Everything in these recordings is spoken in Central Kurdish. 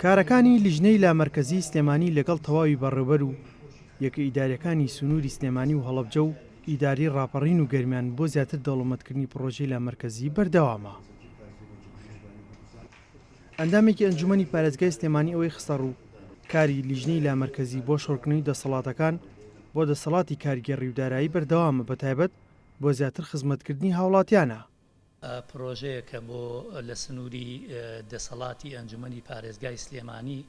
کارەکانی لیژنەی لامەرکەزیی سلێمانی لەگەڵ تەواوی بەڕێوبەر و یەکە ئیداریەکانی سنووری سلێمانی و هەڵەبجە و ئیدارەی ڕاپەڕین و گەرمیان بۆ زیاتر دەوڵەمەندکردنی پڕۆژەی لامەرکەزی بەردەوامە. ئەندامێکی ئەنجومەنی پارێزگای سلێمانی ئەوەی خستەڕوو، کاری لیژنەی لامەرکەزی بۆ شۆڕکردنەوەی دەسەڵاتەکان بۆ دەسەڵاتی کارگێڕی و دارایی بەردەوامە بەتایبەت بۆ زیاتر خزمەتکردنی هاوڵاتیانە. پرۆژەیەکە بۆ لە سنووری دەسەڵاتی ئەنجومەنی پارێزگای سلێمانی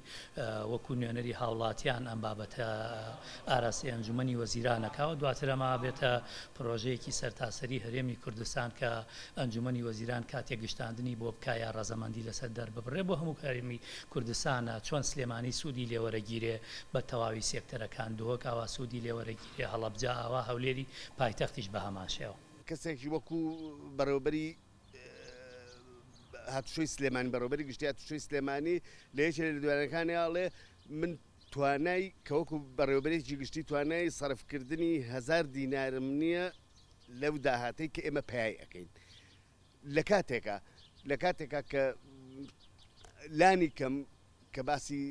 وەکو نوێنەری هاوڵاتیان ئەم بابەتە ئاراستەی ئەنجومەنی وەزیران ئەکا و دواتر ئەمە ئەبێتە پرۆژەیەکی سەرتاسەری هەرێمی کوردستان کە ئەنجومەنی وەزیران کاتێک گشتاندنی بۆ بکا یا ڕەزەمەندی لەسەر دەرببڕێ بۆ هەموو هەرێمی کوردستانە چۆن سلێمانی سوودی لێوەرەگیرێ بە تەواوی سێکتەرەکان دهۆک ئاوا سوودی لێوەرەگیرێ هەڵەبجە ئاوا هەولێری پایتەختیش بەهەمان شێوە. کەسێکی وەکو بەڕێوەبەری هاتوچۆی سلێمانی بەڕێوەبەری گشتی هاتوچۆی سلێمانی لە یەکێ لە لێدوانەکانی ئەڵێ من توانای کە وەکو بەڕێوەبەرێکی گشتی توانای سەرفکردنی هەزار دینارم نییە لەو داهاتەی کە ئێمە پەیای ئەکەین لە کاتێکا لە کاتێکا کە لانی کەم کە باسی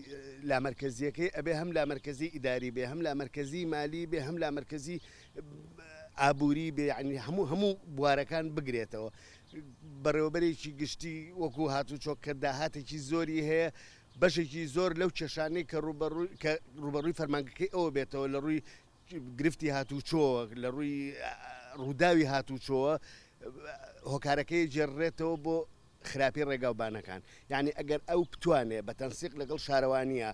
لامەرکەزیەکەی ئەبێ هەم لامەرکەزی ئیداری بێ هەم لامەرکەزی مالی بێ هەم لامەرکەزی ئابووری بێ یعنی هەموو هەموو بوارەکان بگرێتەوە بەڕێوەبەرێکی گشتی وەکو هاتوچۆ کە داهاتێکی زۆری هەیە بەشێکی زۆر لەو کێشانەی کە ڕوبەڕووی کە ڕوبەڕووی فەرمانگەکەی ئەوە بێتەوە لە ڕووی گرفتی هاتوچۆوە لە ڕووی ڕووداوی هاتوچۆوە هۆکارەکەی گێڕرێتەوە بۆ خراپی ڕێگاوبانەکان یانی ئەگەر ئەو بتوانێ بە تەنسیق لەگەڵ شارەوانیە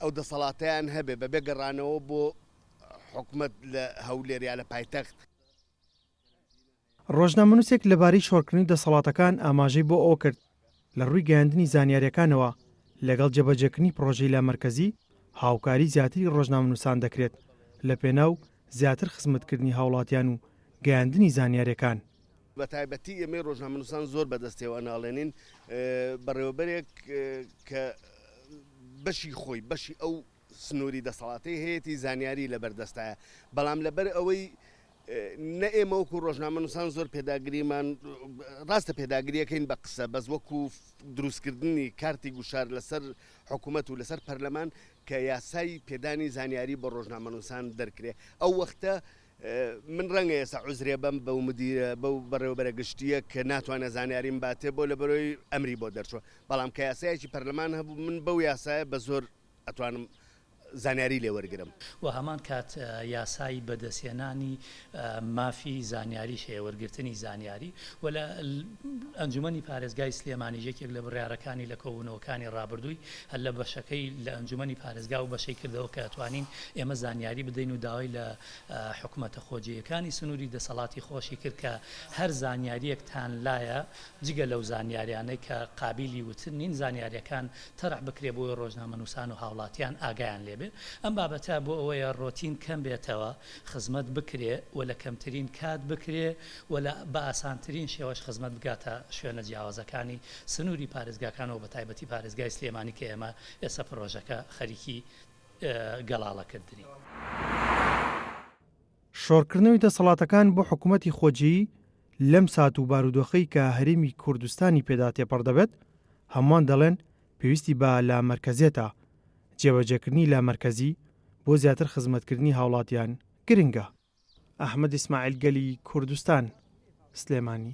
ئەو دەسەڵاتەیان هەبێ بەبێ گەڕانەوە بۆ حکومەت لە هەولێر یا لە پایتەخت. ڕۆژنامەنووسێک لەبارەی شۆڕکردنی دەسەڵاتەکان ئاماژەی بۆ ئەوە کرد، لە ڕووی گەیاندنی زانیارییەکانەوە لەگەڵ جێبەجێکردنی پڕۆژەی لامەرکەزی هاوکاری زیاتری ڕۆژنامەنووسان دەکرێت لەپێناو زیاتر خزمەتکردنی هاوڵاتیان و گەیاندنی زانیارییەکان. بەتایبەتی ئێمەی ڕۆژنامەنووسان زۆر بەدەستیەوە ئەناڵێنین، بەڕێوەبەرێک کە بەشی خۆی بەشی ئەو سنووری دەسەڵاتەی هەیەتی زانیاری لەبەردەستایە، بەڵام لەبەر ئەوەی نە ئێمە وەکو ڕۆژنامەنووسان زۆر پێداگریمان ڕاستە پێداگریەکەین بە قسە بەس وەکو دروستکردنی کارتی گوشار لەسەر حکوومەت و لەسەر پەرلەمان کە یاسای پێدانی زانیاری بۆ ڕۆژنامەنووسان دەرکرێ ئەو وەختە من ڕەنگە ئێستا عوزرێ بەم بەو مدیرە بەو بەڕێوەبەرە گشتییە کە ناتوانێت زانیاریم باتێ بۆ لەبەرەوەی ئەمری بۆ دەرچووە بەڵام کە یاسایەکی پەرلەمان هەبوو من بەو یاسایە بە زۆر ئەتوانم زانیاری لێ وەرگرم. وە هەمان کات یاسای بەدەستهێنانی مافی زانیاریش هەیە، وەرگرتنی زانیاری، وە لە ئەنجومەنی پارێزگای سلێمانیش یەکێک لە بڕیارەکانی لە کۆبوونەوەکانی ڕابردووی هەر لە بەشەکەی لە ئەنجومەنی پارێزگا و بەشەی کردەوە کە ئەتوانین ئێمە زانیاری بدەین و داوای لە حکومەتە خۆجێیەکانی سنووری دەسەڵاتی خۆشی کرد کە هەر زانیارییەکتان لایە جگە لەو زانیاریانەی کە قابیلی وتن نین زانیاریەکان تەرح بکرێ بۆی ڕۆژنامەنووسان و هاوڵاتیان ئاگایان لێ بێ. ئەم بابەتە بۆ ئەوەیە ڕۆتین کەم بێتەوە، خزمەت بکرێ و لە کەمترین کات بکرێ و لە بە ئاسانترین شێوەش خزمەت بگاتە شوێنە جیاوازەکانی سنووری پارێزگاکان و بەتایبەتی پارێزگای سلێمانی کە ئێمە ئێستا پڕۆژەکە خەریکی گەڵاڵە کردنین. شۆڕکردنەوەی دەسەڵاتەکان بۆ حکومەتی خۆجێیی لەم سات و بارودۆخەی کە هەرێمی کوردستانی پێدا تێپەڕ دەبێت، هەمووان دەڵێن پێویستی بە لامەرکەزیەتە، جێبەجێکردنی لامەرکەزی بۆ زیاتر خزمەتکردنی هاوڵاتیان گرنگە. ئەحمەد ئیسماعیل گەلی کوردستان، سلێمانی.